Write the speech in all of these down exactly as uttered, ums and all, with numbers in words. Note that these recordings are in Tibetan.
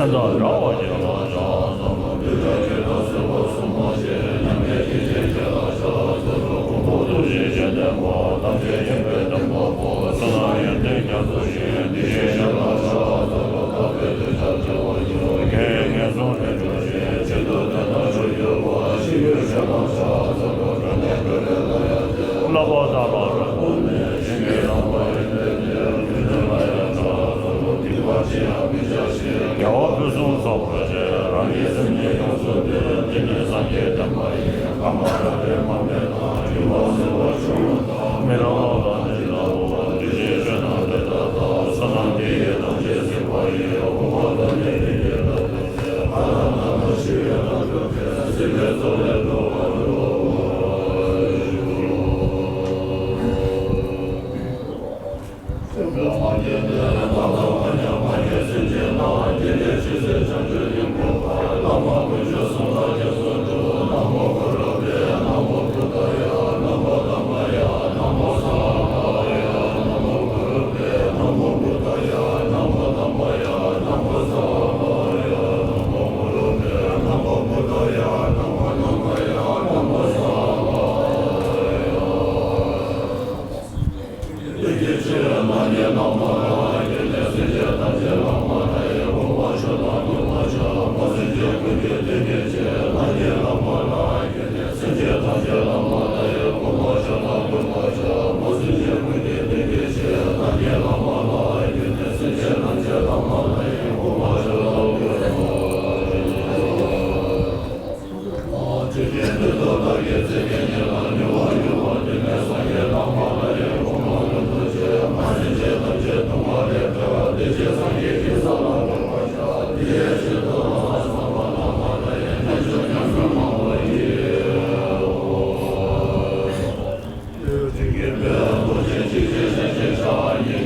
སེམས་དང་བྲལ་བ་ཞིག་ལ་ཕྱག་འཚལ་ལོ། གདུལ་བྱ་ཁྱེད་ལ་གསོལ་བ་གསུམ་མ་བྱས། མཉམ་མེད་ཁྱེད་ཅག་ལ་ཕྱག་འཚལ་ལོ། ཀུན་རྫོབ་ཐུགས་རྗེའི་ཞལ་ལྡན་པ། ཐམས་ཅད་མཁྱེན་པའི་དམ་པ་པོ། བསོད་ནམས་ཡོན་ཏན་རྒྱ་མཚོ་བཞིན། དེ་བཞིན་གཤེགས་ལ་ཕྱག་འཚལ་ལོ། དག་པའི་གདུལ་བྱ་བྱེ་བ་ཡི། དགེ་བའི་ངན་སོང་ལས་གྲོལ་ཞིང་། ཆེད་དུ་བསྟན་ན་མཆོག་གྱུར་པ། ཞི་ཁྲོའི་ཞལ་ལ་ཕྱག་འཚལ་ལོ། སྒྲོན་མེ་སྤྲོས་པའི་ལྷ་ཡང་བསྟེན། བསླབ་པ་དག་ལ་རབ་ཏུ་གནས། ཞིང་གི་དབང་པོ་ཡོན་ཏན་ལྡན། ཀུན་འདུས་ལ་ཡང་ཕྱག་འཚལ་ལོ། སྡིག་པ་ཅི་ཡང་མི་བྱ་ཞིང་། དགེ་བ་ཕུན་སུམ་ཚོགས་པར་བྱེད། རང་གི་སེམས་ནི་ཡོངས་སུ་འདུལ། འདི་ནི་སངས་རྒྱས་བསྟན་པ་ཡིན། ཁམས་མ་རགས་པའི་དམག་མི་དང་། ཡུལ་ལ་སོགས་པ་ཆུང་ངུ་དང་། མི་རགས་པ་ལ་ནི་བསླབ་བོ། དེ་བཞིན་ཆོས་རྣམས་དེ་ལྟར་བལྟ། བསོད་ནམས་འདི་ཡིས་ཐམས་ཅད་གཟིགས་པ་ཡི། འོད་དཔག་ཏུ་མེད་པའི་དགེ་ལེགས་སྟོབས་ཀྱིས། ལྷ་དང་ལྷ་མོ་ཞི་བའི་དབང་སྒྲུབ་ཅིང་། སྲིད་པའི་མཚོ་ལས་འགྲོ་བ་སྒྲོལ། ཕྱག་འཚལ་ལོ།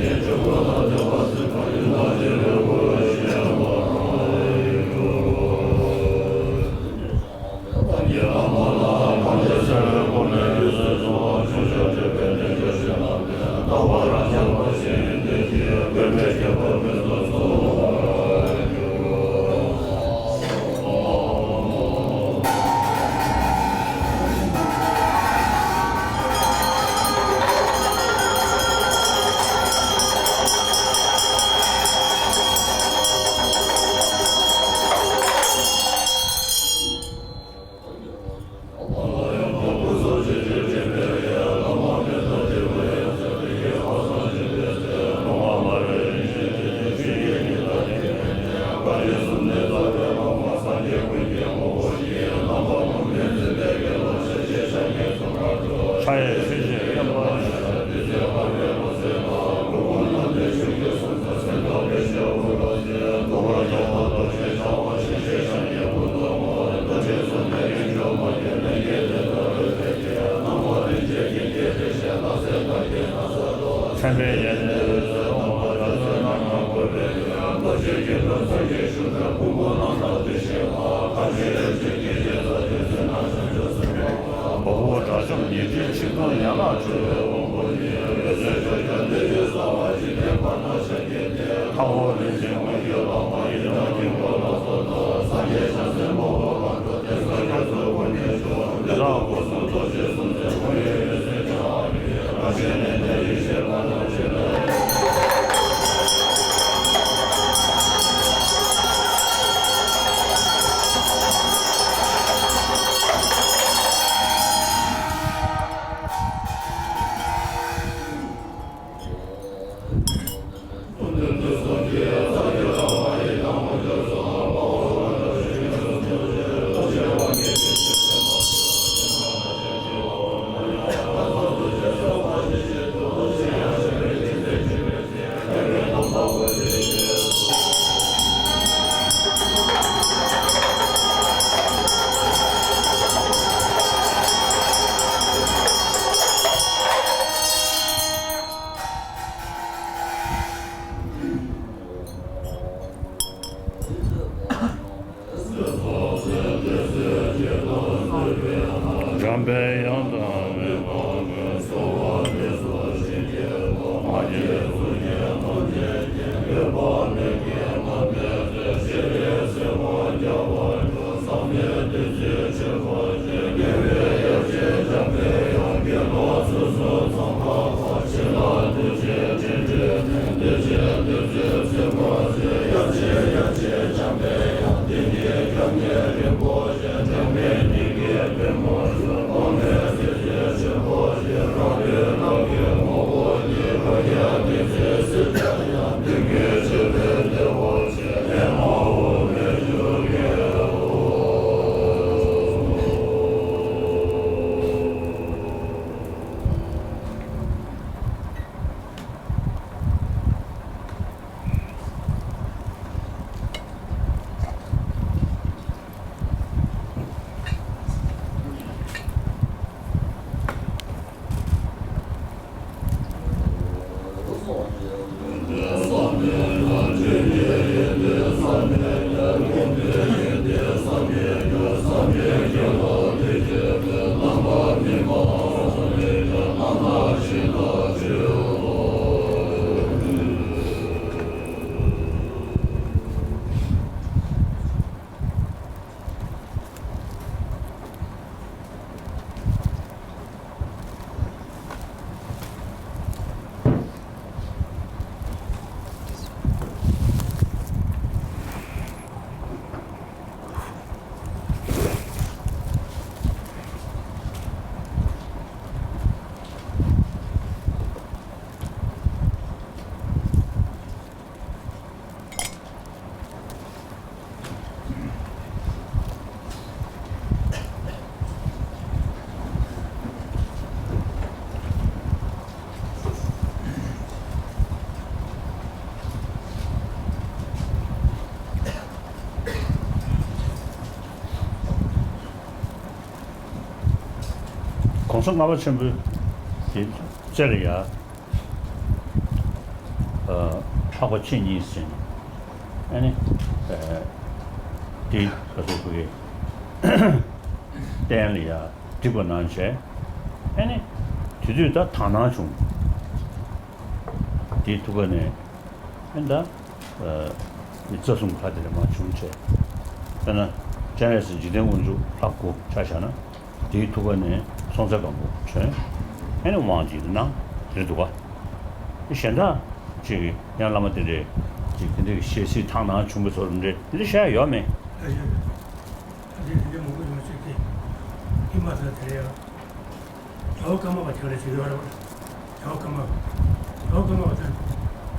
མཚན་དཔེའི་ཡན་ལས་འབྲས་བུ་དགྲ་བཅོམ་ཉི་ཁྲིའི་ཆིབས་རྟ་ཡན་ལག་བཅུ། ལྷ་ཁང་རིན་ཆེན་དངུལ་གྱི་ལྷ་མོ་ཡི་དམ་དཀྱིལ་འཁོར་ལ་སོགས་དང་། སངས་རྒྱས་བྱང་སེམས་དཔའ་བོ་ལ་འགྲོ་དེ་སངས་རྒྱས་ཚོགས་ཀུན་གྱི་མཆོག་འདི་དག་སྒོ་གསུམ་རྡོ་རྗེ་སུམ་བརྩེགས་ཀུན་ཡོད་ཡོད་ཚད་ཀྱང་ཨ་མི་རི་ཀ་ཤེས་ནས་ནས་ཡེ་ཤེས་པ་རྣམས་ཤེས་ན། འཇམ་པའི་དབྱངས་དང་མི་ཕམ་གསོལ་བ་འདེབས་སོ་ཞིང་གི་ལོ། མ་སྐྱེས་སུ་སྐྱེས་མ་སྐྱེས་ཀྱི། འོད་དཔག་མེད་ཀྱི་མ་འདས་ཏེ། ཤེས་རིག་ ལྔ་པ་ཆེན་པོའི་དེ་རྩེར་ཡ། ཨ། འཕགས་པ་ཁྱེད་གཉིས་ཟིན། ཨ་ནི། ཨ། དེ་ག་ཚོད་ཕུག་གི། སྟན་ལ་ཡ་བསྒྲིགས་པ་གནང་བྱས། ཨ་ནི། དེ་དུས་ད་དག་སྣང་བྱུང་། དེའི་ཐུགས་ཀ་ནས། ཨ་ནི་ད། ཨ། མི་རྩ་གསུམ་ཁ་དེ་ལས་མར་བྱུང་བྱས། དཔེར་ན། སྤྱན་རས་གཟིགས་འཇིག་རྟེན་དབང་ཕྱུག་ལྷ་དགུ་ཆ་བཞག་ན། དེའི་ཐུགས་ཀ་ནས་སྲོང་བཙན་སྒམ་པོ་བྱོན། ཨ་ནི་དབང་ཅིག་གནང་། དེ་འདུག་ག་གཞན་དག་ཅིག་ཡང་བླ་མ་དེ་འདྲས་ཅིག་དེ་འདྲའི་ཞལ་གཟིགས་དག་སྣང་བྱུང་བའི་ཚོར་འདྲ་དེ་འདྲ་བཤད་ཡོད་མེད། ཨ་ཡོད། ད་དེ་དེ་འདྲའི་མང་པོ་ཡོང་ཅིག་དེ། ཧི་མ་ཚ་དེ་རེད་ཡ། རྒྱལ་བ་ཀརྨ་པ་དེ་འདྲ་ཅིག་ཡོད་རེད་བ། རྒྱལ་བ་ཀརྨ་པ། རྒྱལ་བ་ཀརྨ་པ་དེ།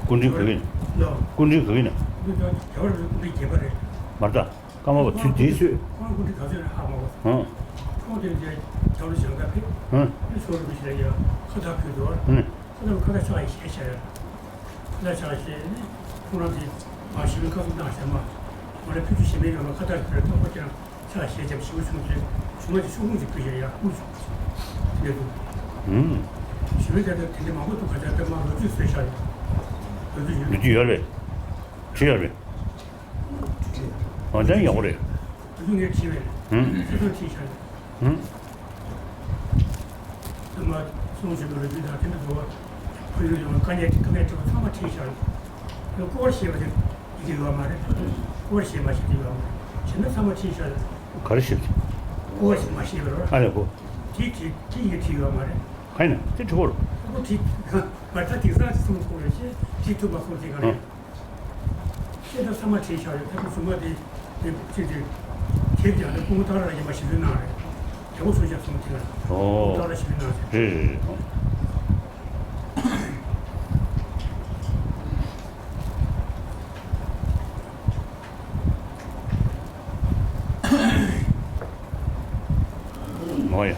སྐུ་ཕྲེང་ག་གི་ཡིན། ལོ། སྐུ་ཕྲེང་ག་གི་ཡིན། སྐུ་ཕྲེང་རྒྱལ་བ་རེད། སྐུ་ཕྲེང་བརྒྱད་པ་རེད། མ་རེད་ད། ཀརྨ་པ་དུས་དེའི་སྲོལ། ཁོང་སྐུ་ཕྲེང་ག་ཚོད་རེད་ཧ་མ་གོ། ཧང་། ཁོང་དེ་འདྲའི་རྒྱལ་བ་ཞང་ཁ་ཕེབས། ཧང་། ཨེ་ཚོར་རུ་ཞིག་ཡ་ཁ་བཏགས་ཕུལ་འདུག་ཨ་ནི། ཁ་བཏགས་ཁ་བཏགས་ཕྱག་ཡིག་ཞལ་བཞག་ཡ། ཁ་བཏགས་ཕྱག་ཡིག་ཞལ་ནི་ཁོང་རང་གི་མ་ཞི་བའི་ཁ་བཏགས་གནང་ཟེར་མ། མ་རེད་ཕུལ་རྒྱུ་ཞེ་མེད་ཡོད་མ། ཁ་བཏགས་ཕུལ་ཐོག་པ་ཀྱང་ཕྱག་ཞལ་བྱབས་ཞི་བ་བྱུང་ཚེ་གཞུང་མ་གི་ཤོག་ཁུངས་ཅིག་ཕུལ་ཡ་ཡ་ཧུ་བྱུང་། དེ་འདུག་ཧུམ། ཞི་བའི་དེ་དེ་འདྲ་མང་པོ་འདུག་ཁ་བཏགས་དེ་མ་ལོ་རྒྱུས་བཟོས་བཞག་ཡོད། ལོ་རྒྱུས་ཡོད། ལོ་རྒྱུས་ཡོད་རེད། བྲིས་ཡོད་རེད། འོ་དེ་ཡག་པོ་རེད། ད་དུང་ངས་བྲིས་པས། ཧུམ། སྲིད་ཐང་ཁྲིད་བཞག་ནས། ཧུམ། ཨ་མ་གསུང་བཞིན་པའི་ལོ་རྒྱུས་དང་དེ་འདྲ་འདུག་བ། ཁོར་ཡུག་ཡོང་བ་དཀའ་གནད་དཀའ་གནད་འཕྲད་པ་ཚང་མ་ཁྲིད་བཞག་ནས། སྐོར་བ་ཞེས་པ་དེ་ཡི་གེ་ཡོད་མ་རེད། སྐོར་བ་ཞེས་མ་ཞེས་དེ་ཡོད་མ་རེད། བྱས་ན་ཚང་མ་ཁྲིད་བཞག་ནས། ག་རེ་ཞེས་པ་དེ། སྐོར་བ་ཞེས་མ་ཞེས་པ་རེད། ཨ་ལས་གོ། དེ་དེ་དེ་ཡི་གེ་བྲིས་ཡོད་མ་རེད། ག་ཡིན་ན་དེ་གྲུབ་པ་རེད། སྐོར་བྲིས། མ་ད་དེང་སང་ཅི་གསུང་སྐོར་རེད་ཅེས་བྲིས་ཐུབ་པ་སོང་དེ་ག་རེད། ཨ། ཁྱེད་ཚོ་ཚང་མ་བྲིས་བཞག་ཡོད། ད་དུང་གཞུག་མ་དེ་དེ་ཅི་དེ་དེབ་ཀྱང་ནི་སྐུ་ངོ་སྟག་ར་ར་ཡིན་པ་ཞིབ་འཇུག་གནང་རེད། དེ་འོ་སུ་ཞབས་སོང་དེ་ལ་སྐུ་ངོ་ཨོ། སྟག་ར་ཞིབ་འཇུག་གནང་ཟེར། རེད་རེད་རེད། ཨོ་ཡ།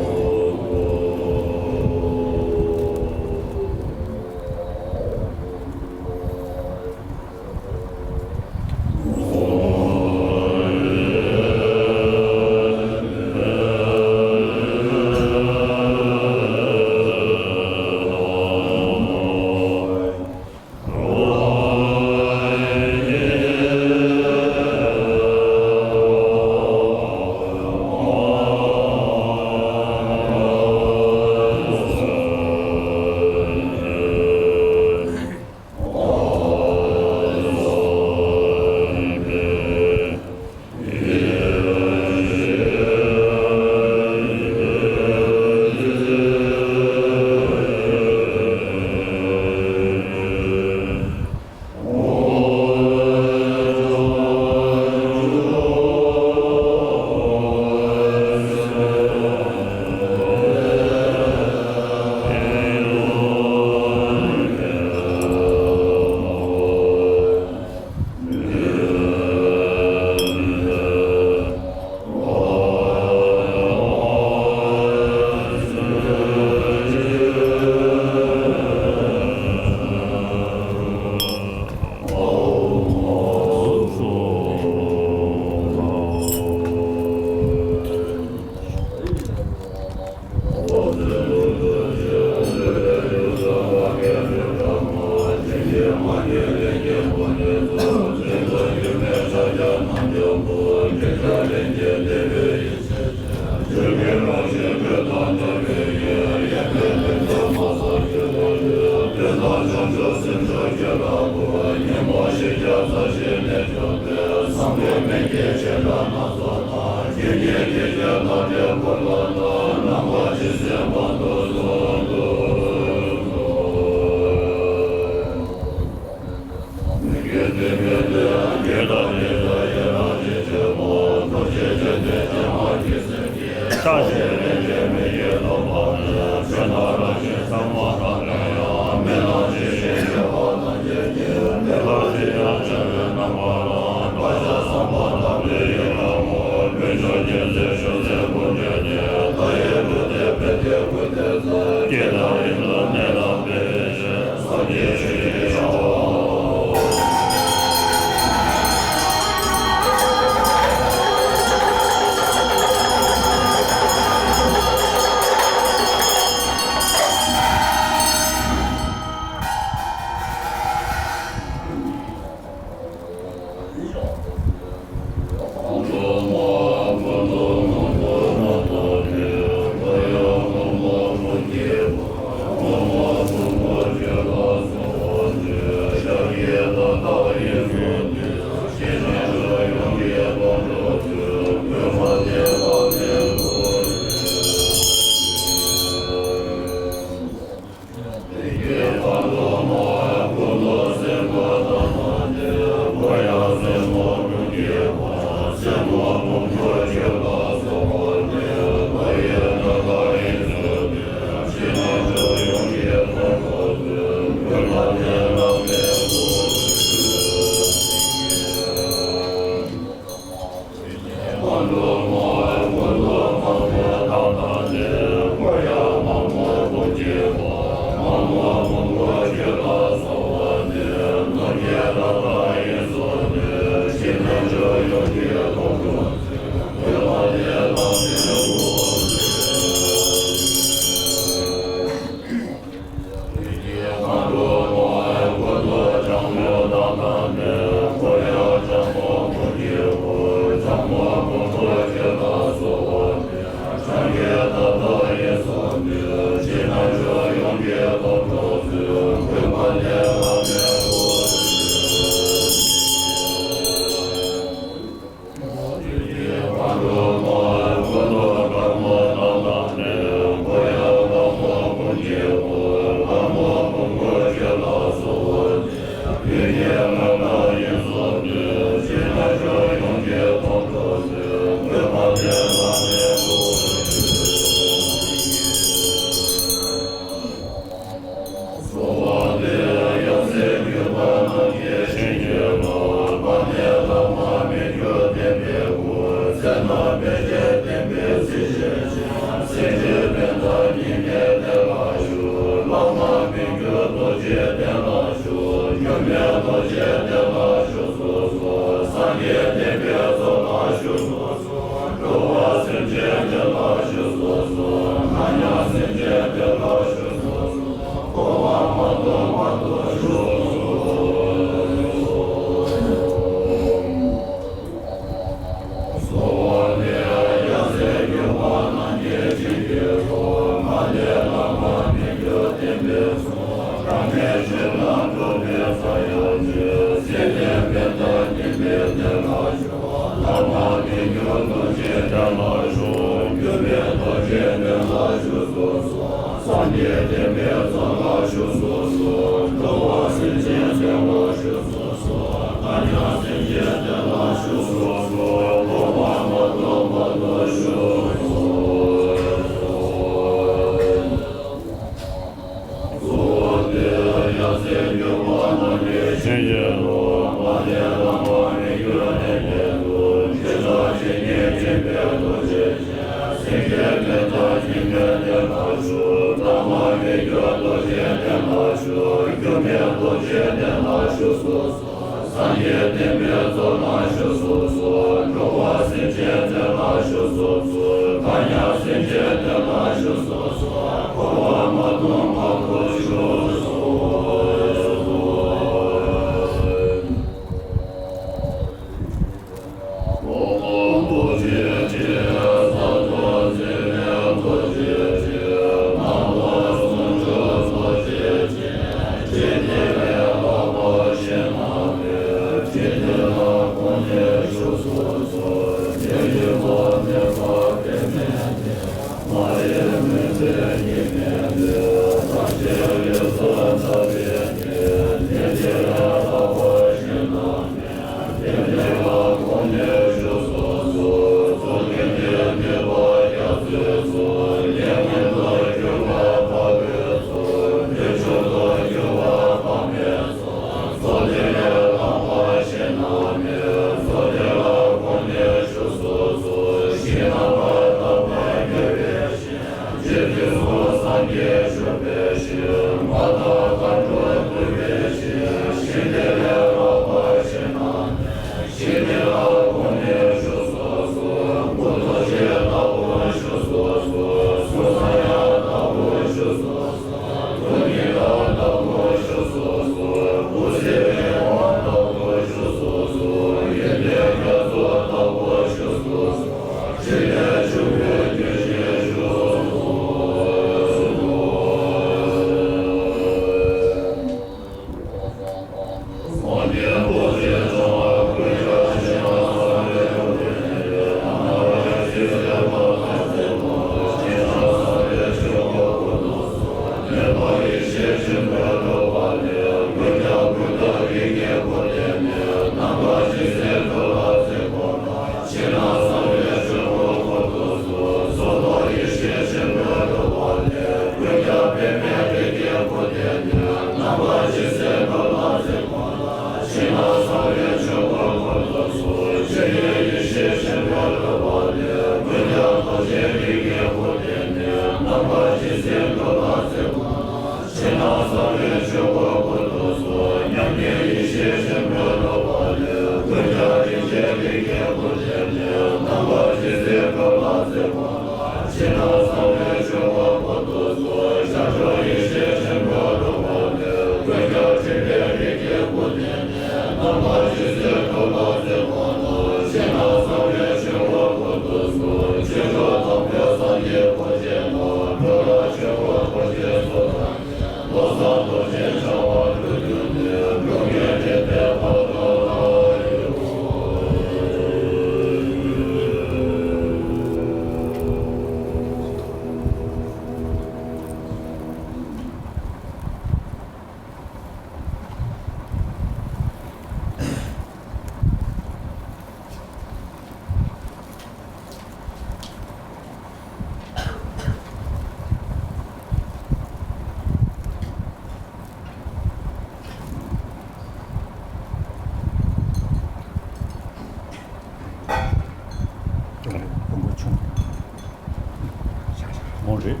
རེད།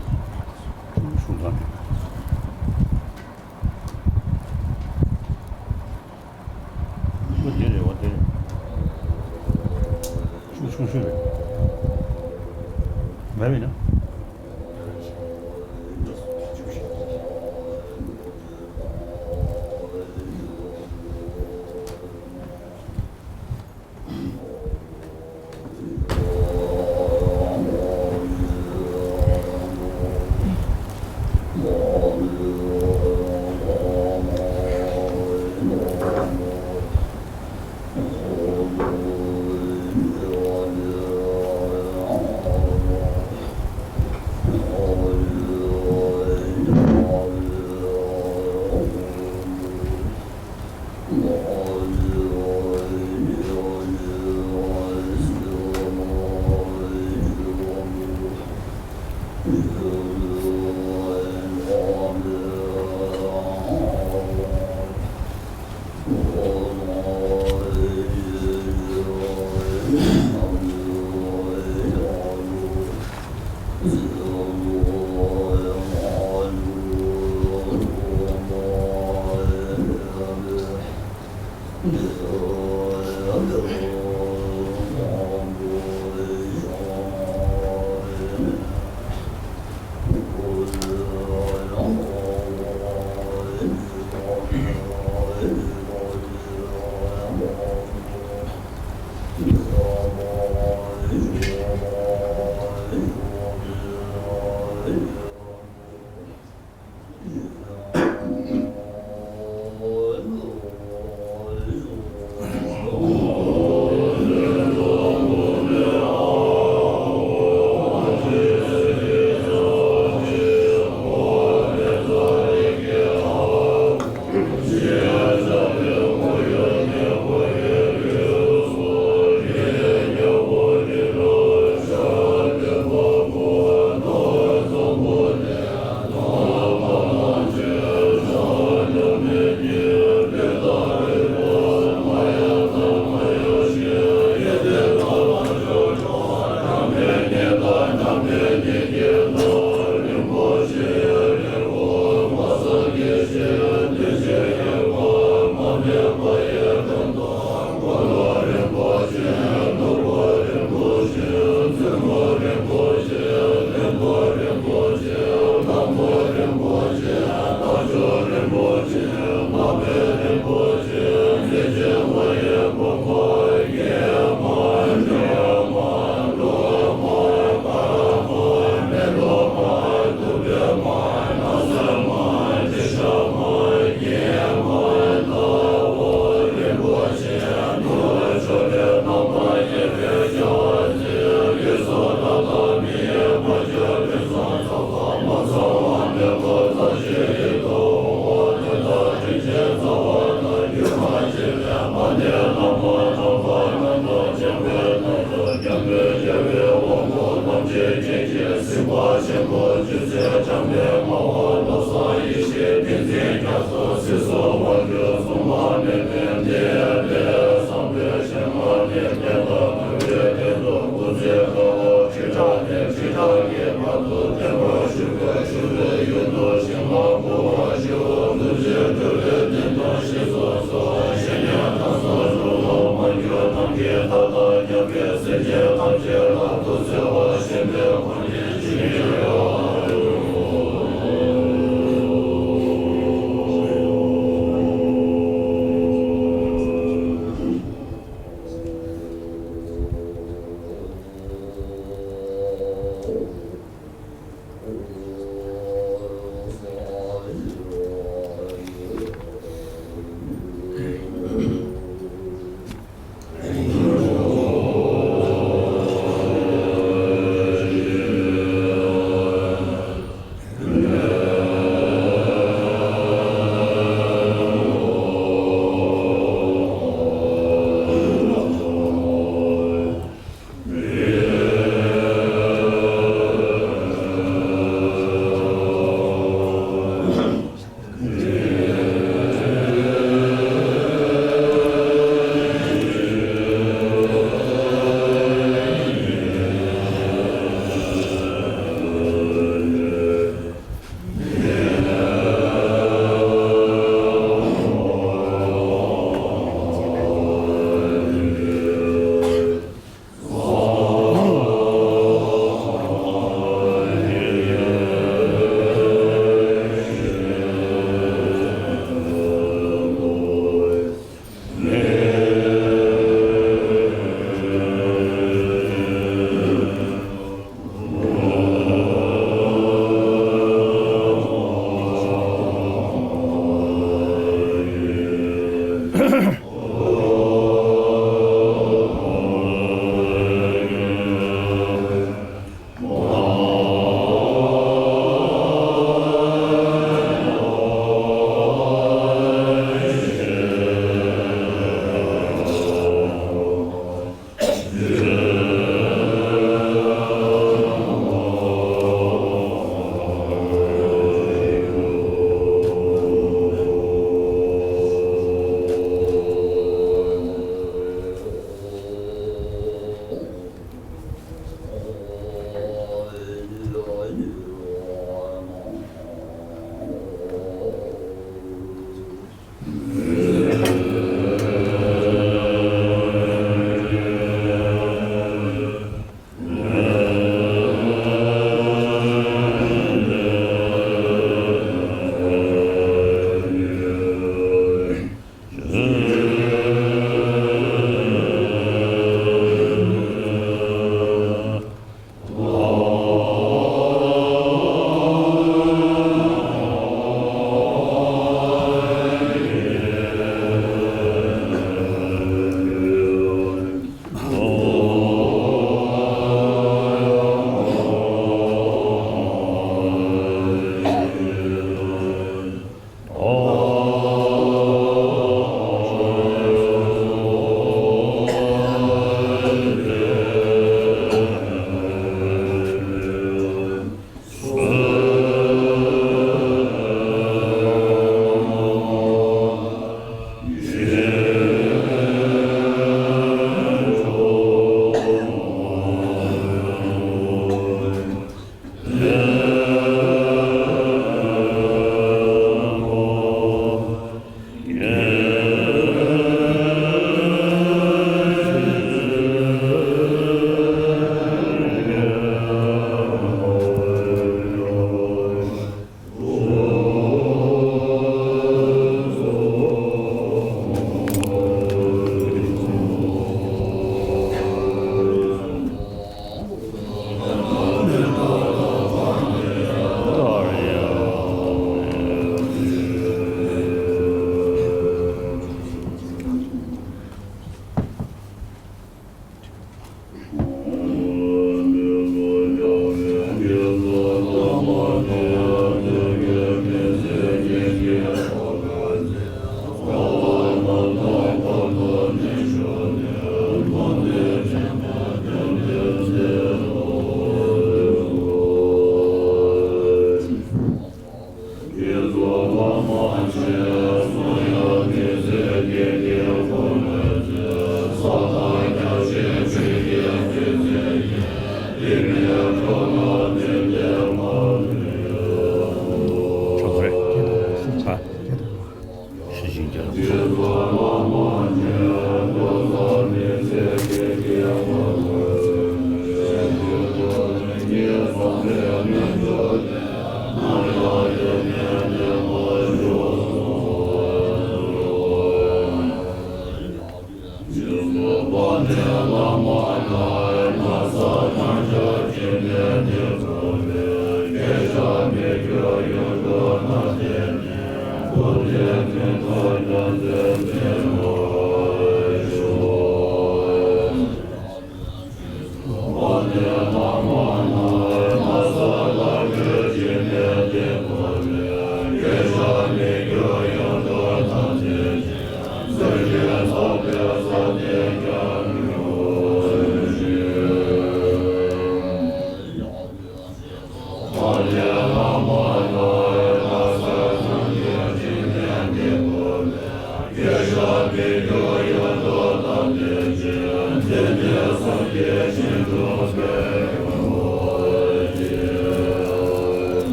གཞུང་དང་རེད། ཨོ་དེ་རེད། ཨོ་དེ་རེད། ཆུང་ཆུང་ཤོས་རེད། མེད་པས་ན།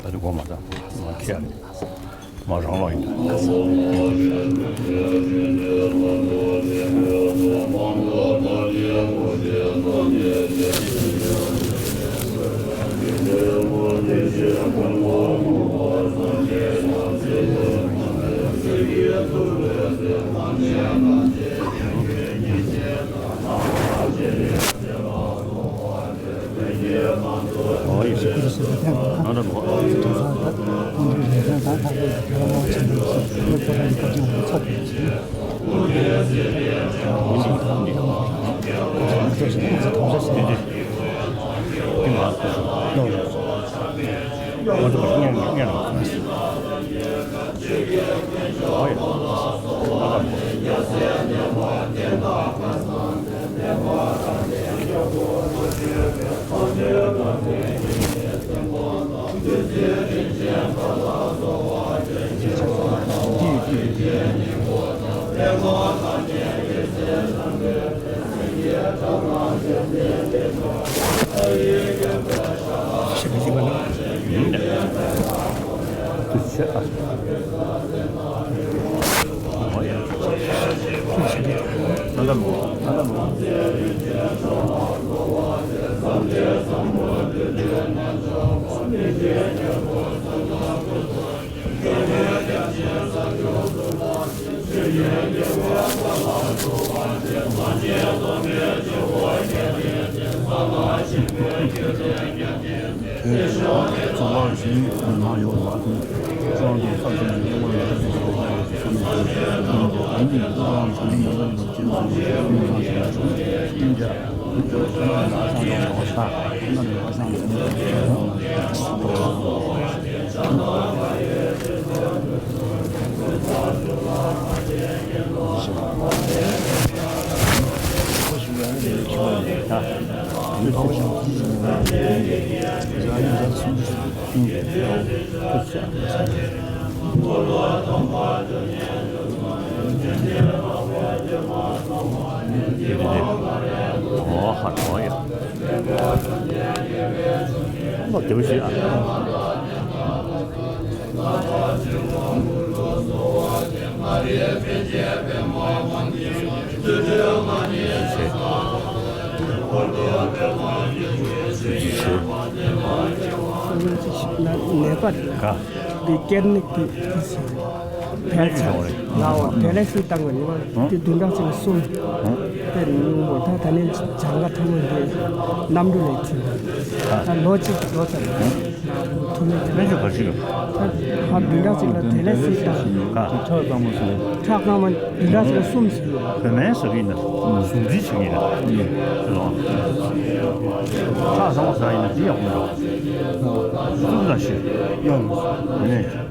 ད་དེ་གོ་མ་ད་མ་ཁྱེར་ནས། མ་རང་ལོག་ཡིན། དེ་གཙོ་བོ་གཞན་ནང་ཡོད་པ་དང་། གཙོ་བོ་ཚབ་ཆེན་གྱི་སྐྱེ་བོ་ལ་སོགས་པའི་སོ་ནི་དེ་ནི་གཙོ་བོ་ཚབ་ཆེན་གྱི་སྐྱེ་བོ་ལ་སོགས་པའི་སོ་ནི་དེ་ནི་གཙོ་བོ་ཚབ་ཆེན་གྱི་སྐྱེ་བོ་ལ་སོགས་པའི་སོ་ནི་དེ་ནི། ཨོ་ཧ་ཨོ་ཡ། ཨོ་དེ་བ་ཞིག་ཨ། ནད་པ་ག་འདི་སྐྱེར་ནད་ཀྱི་དེ་ཟེར། ཕལ་ཆེར་ལའོ་དེ་ལས་སུ་བཏང་བ་ནི་དེ་བདུན་ཕྲག་གཅིག་ལ་གསུམ། དེ་ནི་སྙིང་པོ་ད་ད་ནི་བྱང་ག་ཐུ་མོ་འདི་གནམ་གྲུ་ལས་ཐོན་པ། ད་ལོ་གཅིག་ལོ་ཙམ་ཐུ་མོ་དེ་སྨན་བཅོས་ག་ཞིག་ཡོད། ད་ཧ་བདུན་ཕྲག་གཅིག་ལ་དེ་ལས་སུ་བཏང་། ཁྲག་གཙང་མ་བཟོ། ཁྲག་གཙང་མ་བདུན་ཕྲག་གཅིག་ལ་གསུམ་ཟེར་ཡོད། བོད་སྨན་ཟ་གི་ཡིན་ན་ཟུག་རྫི་བྱེད་ཀྱི་ཡིན་ན་ཁྲག་གཙང་མ་ཟ་ཡིན་ན་འདི་ཡག་པོ་འདུག་ཟུག་ལ་ཞིག་ཡང་ནས།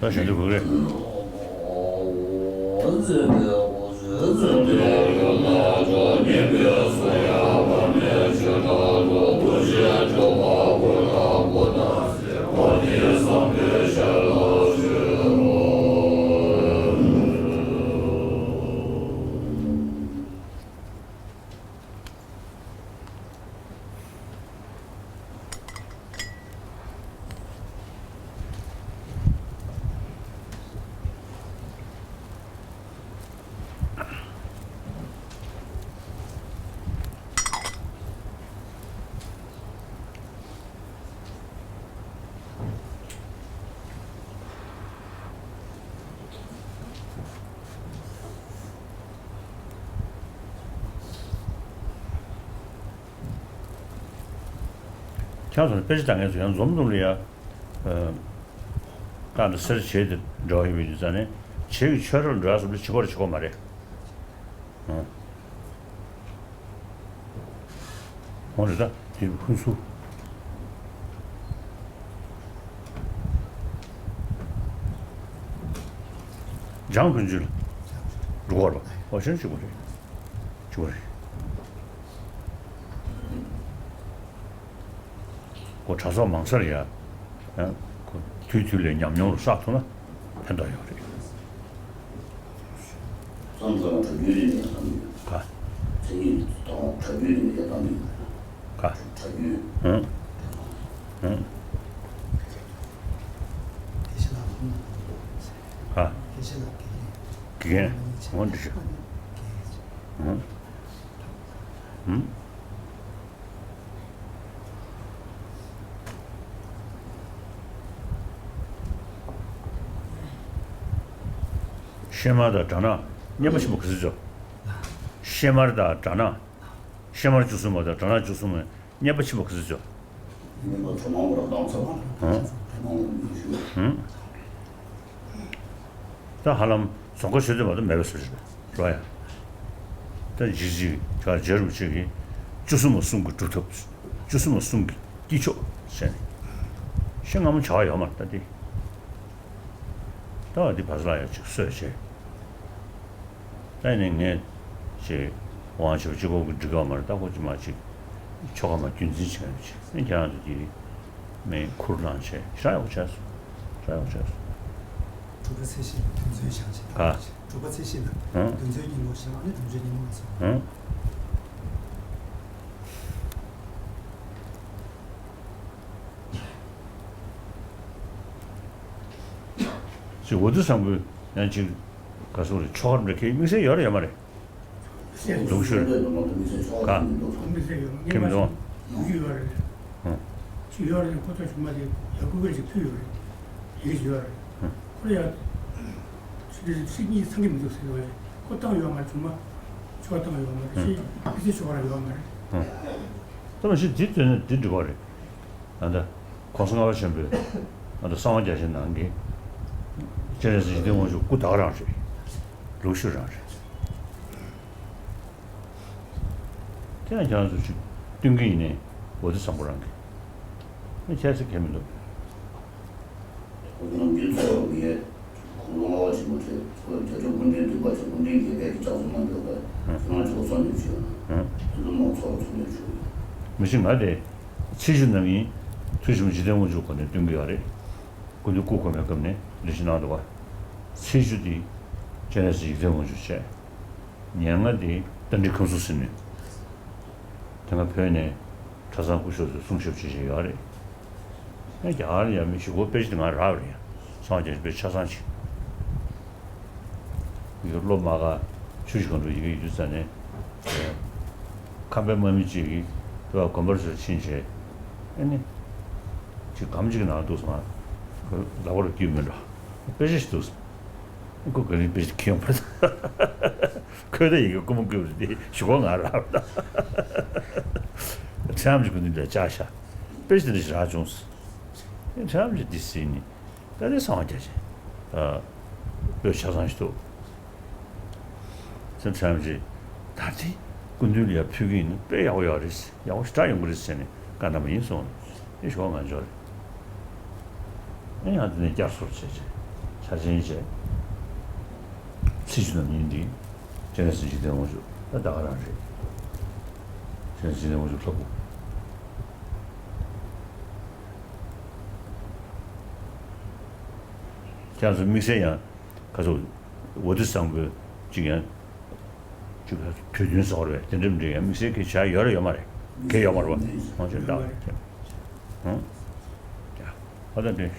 ད་ཞུ་འདོད་དགོས་རེད། ཁྱེད་ཚོ་དཔེ་ཆ་ལྟ་མཁན་ཚོ་ཡང་འཛོམས་འཛོམས་ལ་ཡ། ཨ། ད་འདི་སེར་བྱེས་དེ་འདྲ་བ་ཡིན་པའི་རྒྱུ་མཚན་ནས་བྱེས་ཀྱི་ཆོས་རར་འགྲོ་ཡ་སོགས་ལ་བྱེད་དགོས་རེད་བྱེད་དགོས་མ་རེད། ཨ། འོ་རེད་ད། དེ་ཧུན་སུར། ལྗང་ཕུན་ཚོགས་ལ་འགྲོ་དགོས་རེད་པ། འོ་ཤེས་ན་གཅིག་པ་རེད། གཅིག་པ་རེད། ཁོ་གྲྭ་ཚོགས་མང་སར་ཡ། ཡང་ཁོ་དུས་དུས་ལ་ཉམས་མྱོང་རུ་བསགས་ཐུབ་ན་ཕན་ཐོགས་ཡོད་རེད། ཙམ་ཙམ་གྲ་རྒྱུན་རིག་གནས་བཏང་གི་ཡོད། ག་མཚན་ཉིད་དང་གྲ་རྒྱུན་རིག་གནས་བཏང་གི་ཡོད། ག་གྲ་རྒྱུན། ཧུང་། ཧུང་། ག་དགེ་རྒན། འོ་འདི་ཞུ། ཧུང་། ཧུང་། གཤེད་དམར་དང་སྦྲ་ནག་གཉན་པ་ཆེན་པོ་ག་ཚོད་ཚོད། གཤེད་དམར་དང་སྦྲ་ནག་གཤེད་དམར་བཅུ་གསུམ་པ་དང་སྦྲ་ནག་བཅུ་གསུམ་པ་གཉན་པ་ཆེན་པོ་ག་ཚོད་ཚོད། ངས་མ་གྲོ་མང་པོ་ར་བཏང་ཚར་བ། ཧུམ། གྲོ་མང་པོ་མི་ཞུ། ཧུམ། ད་ཧ་ལམ་རྫོང་ཁ་ཆུ་ཚོད་མ་གཏོགས་མེད་པ་བཟོ་ཞིག་རེད་རོ་ཡ། ད་ཇི་ཇི་ག་རྗེ་རུ་ཆེ་གི་བཅུ་གསུམ་པ་གསུམ་གྱི་སྒྲུབ་ཐབས། བཅུ་གསུམ་པ་གསུམ་གྱི་དཀྱིལ་ཆོག་བྱས་ནས་ཤིང་སྔ་མོ་བྱ་བ་ཡོད་མ་རེད་ད་དེ། ད་བ་འདི་བ་ས་ལ་ཡ་ཅིག་གསོས་བྱས། ད་ནི་ངས་ཅིག་དབང་ཆེ་བ་གཅིག་པོ་གི་འགྲིག་ག་མ་རེད། ད་ཁོ་ཅིག་མ་ཅིག་ཆོ་ག་མ་རྒྱུན་འཛིན་བྱས་ནས་ཅིག་ནི་ཁྱེད་རང་ཚོ་གིས་མེ་ཁུར་བླངས་བྱས་ཞེ་དྲག་ཡག་པོ་བྱས་སོང་། ཞེ་དྲག་ཡག་པོ་བྱས་སོང་། དྲུག་པ་ཚེས་བཞི་ལ་དུས་མཚོན་བཞག་ཅིག་ག་དྲུག་པ་ཚེས་བཞི་ལ་ཧུམ། དུས་མཚོན་སྙིང་པོ་བཞག་ཨ་ནི་དུས་མཚོན་སྙིང་པོ་སོང་། ཧུམ། ཅིག་འོ་དུ་བཟང་པོས་ཡང་ཅིག་ག་སོང་རེད། ཆོག་རེད་འདྲ་ཁའི་དམིགས་བསལ་ཡོད་རེད་ཡོད་མ་རེད། ལུག་ཤུ་རེད། ག་དམིགས་བསལ་ཡོད་མ་ཁྱེད་མི་འདུག་ལུག་ཤུ་ཡོད་རེད། ཧུམ། ཅིག་ཡོད་རེད། ཁོ་ཚོ་ཆུང་མ་དེ་ཡག་པོ་བས་ཅིག་ཕུལ་ཡོད་རེད། ཡིག་ཡོད་རེད། ཧུམ། ཁོ་ལ་ཡ་ཚིག་གཉིས་ཚང་གི་མི་འདུག་ཟེར་ཡོད་རེད། ཁོ་བཏང་ཡོད་མ་རེད། ཆུང་མ་ཆོག་བཏང་ཡོད་མ་རེད། ཅིག་དམིགས་བསལ་ཆོག་ར་ཡོད་མ་རེད། ཧུམ། ད་མ་གཞི་འདི་བརྩོན་ནས་འདི་འགྲིག་པ་རེད། ཨ་ད་༸གོང་ས་ལྔ་པ་ཆེན་པོས་ཨ་ད་གསང་བ་རྒྱ་ཆེན་ནང་གི་སྤྱན་རས་གཟིགས་འཇིག་རྟེན་དབང་ཕྱུག་སྐུ་ད་ག་རང་རེད། ལུག་ཤུ་རང་རེད། དེ་ཡང་ཁྱེད་རང་ཚོ་ཅིག་སྟོན་གྱི་ཡིན་ནའི་འོ་དེ་བཟང་པོ་རང་གི་ཨ་ཁྱད་ཚད་གལ་མི་འདུག་ཁོང་རྣམས་ཀྱི་ཚོགས་ལ་མི་ཡས་ཁོང་ལོ་ལྔ་པ་ཆེན་པོ་ཁྲོད་ཚོགས་དེ་ཚོ་སྐུ་མདུན་འདུས་པ་ཚོ་སྐུ་མདུན་དགེ་བའི་གི་ལྕགས་ཟུང་ནང་འདུག་པས་ཁྱེད་རང་ཚོ་ཚོགས་འདུ་བྱོས། དེ་ཚོ་མང་ཚོགས་ལ་ཚོགས་འདུ་བྱོས། མི་ཤེས་ང་དེ་ཚེས་བཅུ་ནམ་ཡིན། ཐུགས་རྗེ་ཆེན་པོ་འཇིག་རྟེན་དབང་ཕྱུག་གོ་ནས་སྟོན་གྱི་ཡོད་རེད། སྐུ་མདུན་སྐུ་གོང་མའི་སྐབས་ནས་འདི་ཞིག་གནང་འདུག་པ། ཚེས་བཅུ་དེ་སྤྱན་རས་གཟིགས་འཇིག་རྟེན་དབང་ཕྱུག་བྱས། ཉེར་ལྔ་དེ་རྟ་མགྲིན་ཁམས་གསུམ་ཟིལ་གནོན། དེ་སྔ་བོད་ནས་གྲྭ་ཚང་སྐུ་ཞབས་ཚོས་གསུང་ཞབས་བྱེད་བཞིན་ཡོད་རེད། ཡང་རྒྱ་གར་ཡང་མི་ཞིག་གོ་དཔེ་ཆ་དེ་ང་རག་པ་རེད། ཡང་སངས་རྒྱས་དཔེ་ཆ་ཚང་ཞིག་ཡོད་སློབ་མ་ག་ཆུ་ཞིག་གང་འགྲོ་ཡི་གེ་ཡོད་དུས་ཙ་ནས་ཁམས་པའི་དམག་མི་གཅིག་གིས་དཔེ་དགོན་པར་ཚུར་ཕྱིན་བྱས་ཨ་ནི་ཅིག་སྒམ་གཅིག་ནང་འདུག་སོང་། ལག་པར་རྒྱུས་མི་འགྲོ། དཔེ་ཆ་ཞིག་འདུག་སོང་། ཁོ་ག་རེ་དཔེ་ཆ་ཁྱེར་ཡོང་བ་རེད། ཁོས་ད་ཡི་གེ་རྐུན་མ་རྐུས་པ་རེད་དེ་ཞུ་སྒོ་ང་རག་པ་དང་། ཁྲམ་གྱི་ཀུན་ཏུ་ལ་ལྕགས་ཤ་དཔེ་ཆ་དེ་འདྲ་ཞིག་རག་བྱུང་། ཁྲམ་གྱི་འདི་ཟིན་ནི་ད་དེ་གསང་བ་རྒྱ་ཆེན་ཨ་དཔེ་ཆ་ཚང་ཞིག་འདུག་ཚེ་ཕྲན་གྱིས་ད་ལྟའི་སྐུ་མདུན་ལ་ཡར་ཕུལ་གྱི་ཡིན་ན་དཔེ་ཡག་པོ་ཡོད་རེད། ཡག་པོ་ཞེ་དྲག་ཡོང་གི་རེད་ཟེར་ནས་བཀའ་གནང་བ་ཡིན་གསུངས། ཨེ་ཞོག་ང་འབྱོར་རེད། ཨེ་ཡང་དེ་ནས་བསྐྱར་གསོ་བྱས་བྱས་འཆར་ཅན་བྱས། ཚེས་བཅུ་ནམ་ཉིན་འདི་སྤྱན་རས་གཟིགས་འཇིག་རྟེན་དབང་ཕྱུག་ད་ད་ག་རང་རེད། སྤྱན་རས་གཟིགས་འཇིག་རྟེན་དབང་ཕྱུག་ལྷ་སྐུ། ཁྱེད་ཚོ་དམིགས་བསལ་ཡང་ཁ་སོ་འོ་དེ་བཟང་པོའི་གཅིག་ཡང་གཅིག་གྲོས་མཐུན་བཟོ་བར་བས་དེ་འདྲ་མི་འདྲ་ཡང་དམིགས་བསལ་གྱི་བྱ་ཡོད་རེད་ཡོད་མ་རེད། གལ་ཡོད་མ་རེད་པ། ཧང་ཆེན་བཏང་རེད། ཧང་། ཡ་ཧ་ད་འདྲེན།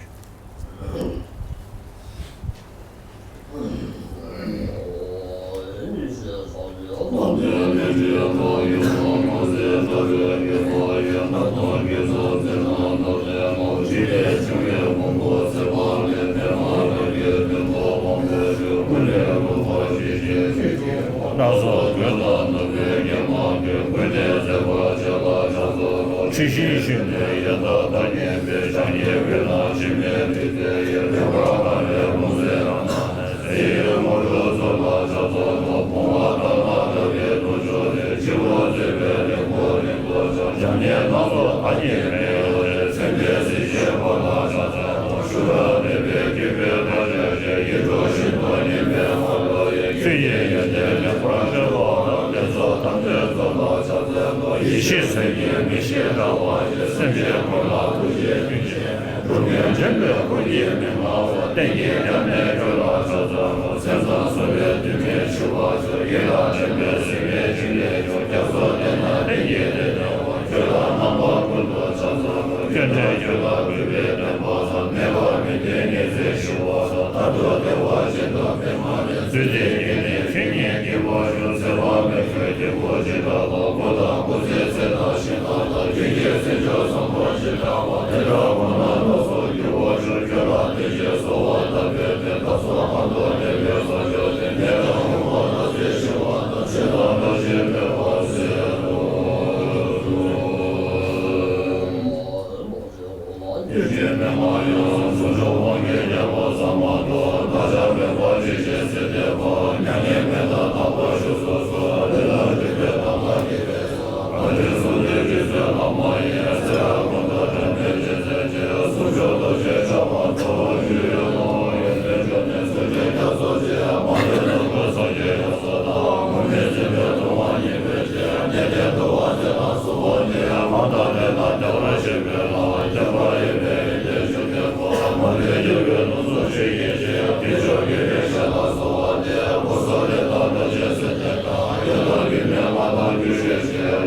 ཡེ་ཤེས་སེམས་ཀྱི་མིག་ཤེས་འདྲ་བ་ཞིག་སེམས་ཅན་ཀུན་ལ་ཐུགས་རྗེ་ཀུན་ཤེས་སྒྲུབ་ཉོན་དྲན་པའི་སྐུ་གཉིས་མི་མངའ་བ། བསྟན་གྱི་རྒྱ་མའི་ཁྱོད་ལ་ཕྱག་འཚལ་ལོ། མཚན་བཟང་གསོལ་བའི་དུས་མིན་འཆི་བ་སྤྱོད། ཡིད་ལ་དྲན་པས་གཟིགས་པའི་འཇིགས་ལས་སྐྱོབ། རྒྱ་མཚོ་སྟེང་ན་བསྟན་གྱི་བདེ་ལྡན་དབང་། ཁྱོད་ལ་རྣམ་པ་ཀུན་ཏུ་ཕྱག་འཚལ་ལོ། སྐྱོན་བྲལ་ཁྱོད་ལ་གུས་པས་བསྟོད་པ་དང་། མེད་པར་མི་ལྡན་ཉི་ཚེ་ཞི་བ་དང་། མཐར་ཐུག་བདེ་བ་ཅན་དང་བདེ་མ་ལྡན། བདུད་སྡེ་བརྒྱད་ནི་ཁྱོད་ཉིད་སྐྱོབ་པར་ཤོག། ཚེ་དཔག་མེད་ཁྱོད་ཀྱི་སྐུ་ཅི་འདྲ་བ། སྐུ་དང་སྐུ་ཚེའི་ཚད་དང་ཞིང་དང་། ལྡན་གྱི་སེམས་མཆོག་བཟང་པོ་ཅི་འདྲ་བ། དེ་འདྲ་ཁོ་ན་བདག་སོགས་འགྱུར་བར་ཤོག། ཁྱོད་ལ་བདེ་གཤེགས་གསོལ་བ་བཏབ་པའི་ཚེ། བདག་སོགས་ཕ་རོལ་ཏུ་ཕྱིན་པའི་ས་ཕྱོགས་དེར། ནད་དང་ཉེན་ཁ་མནར་སེལ་ཞི་བ་དང་། ཞེ་སྡང་འདྲོག་ཤེས་མེད་པར་བཟོད་དོ།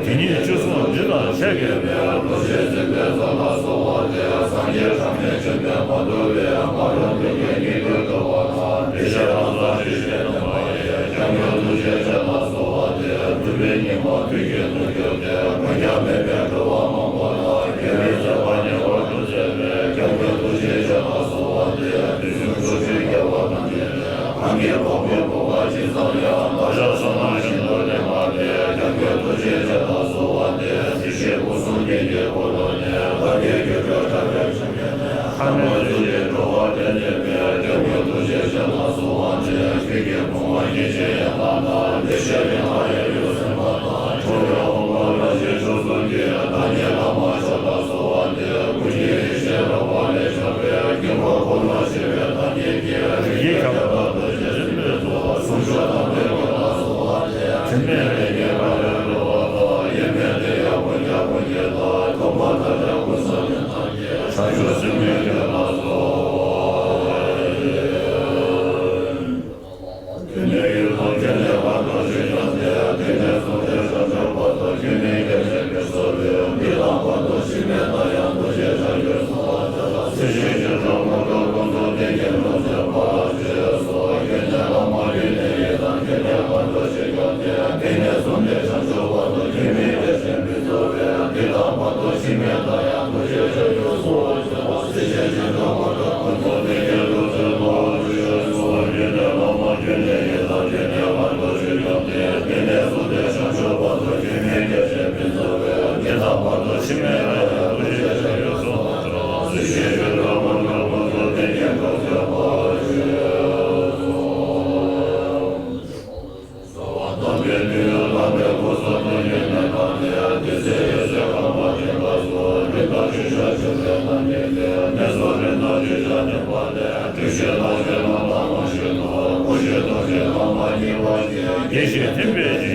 དེ་ཉིད་བཅུ་གསུམ་འདི་དང་ཕྱག་འཚལ་བའི། ཡེ་ཤེས་ཐིམ་པས་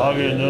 བརྒྱན་ལ།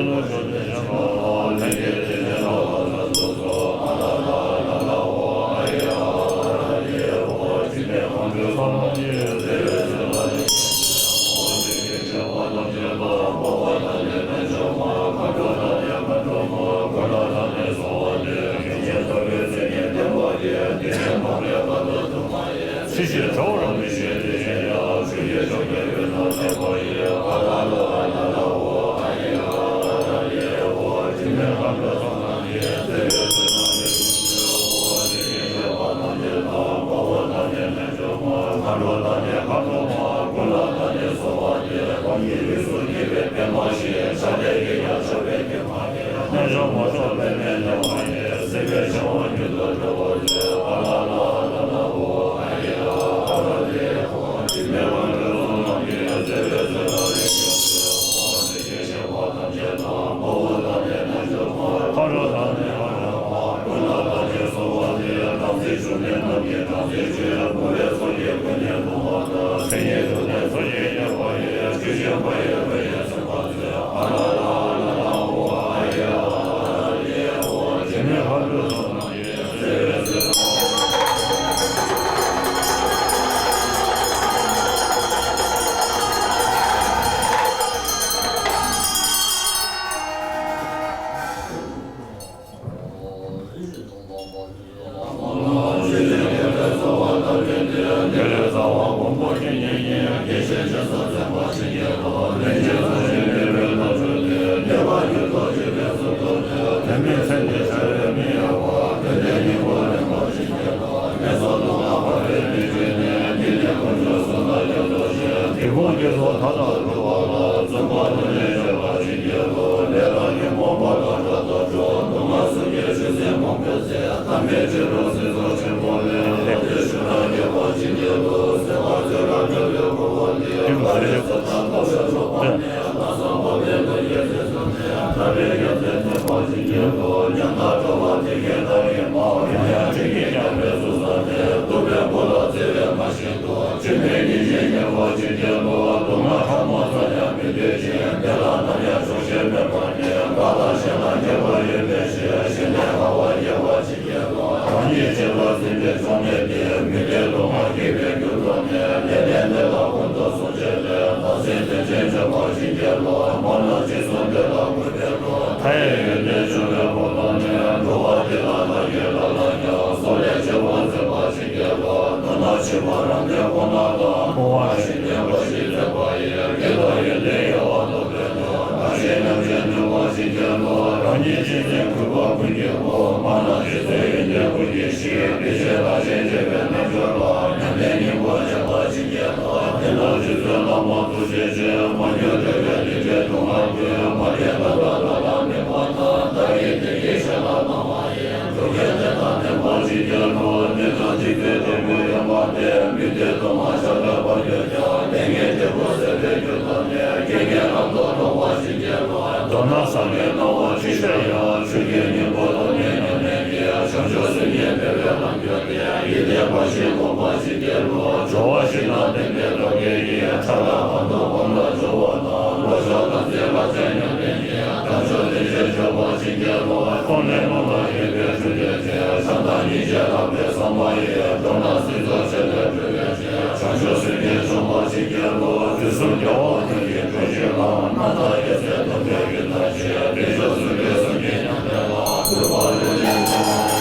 མདོར་ན་བསམ་པའི་སྣང་བ་ཅི་ཤར་ཡང་། ཆོས་ཀྱི་སྙིང་པོ་སྟོང་ཉིད་ཉམས་ལེན་གྱིས། བྱང་ཆུབ་སེམས་ཀྱི་བདེ་བའི་ལམ་བརྒྱུད་དེ། ཡིད་བདེ་བར་ཤེས་སྒོམ་པ་ཅི་སྐྱེ་བློ། སྦྱོར་བ་བཞི་དང་ལྡན་པའི་སྟོབས་ཀྱིས། ཕྱག་ལ་བ་དང་སྒོམ་ལ་སྦྱོར་བ་དང་། ལོ་ཕྱུགས་དང་རྩིས་ལ་སྤྱད་ཉམས་ལེན་གྱིས། དམ་ཆོས་བདེ་གཤེགས་སྤྱོད་པ་ཅི་སྐྱེ་བློ། སྟོང་ལས་ལོངས་ལ་ཡོད་པའི་ཆོས་སྐྱེ་ཚེ། བྱམས་དང་སྙིང་རྗེ་ལྷག་པའི་བསམ་པ་ཡིས། འགྲོ་རྣམས་སྲིད་མཚོ་ཆེ་ལས་སྒྲོལ་བའི་ཕྱིར། བྱང་ཆུབ་སེམས་ཀྱིས་བཅོམ་པ་ཅི་སྐྱེ་བློ། དུས་གསུམ་རྒྱལ་བ་ཀུན་གྱི་སྤྲུལ་གཞི་ལ། རྣམ་དག་རྒྱལ་སྲས་དོན་གྲུབ་ཀྱི་ཐུགས་རྗེ། དེ་ཕྱོགས་སུ་སྐྱེ་གསུམ་གྱི་ཉམས་ལེན་ལ། གུས་པ་ལུས་ལེན་ཆེན་པོ།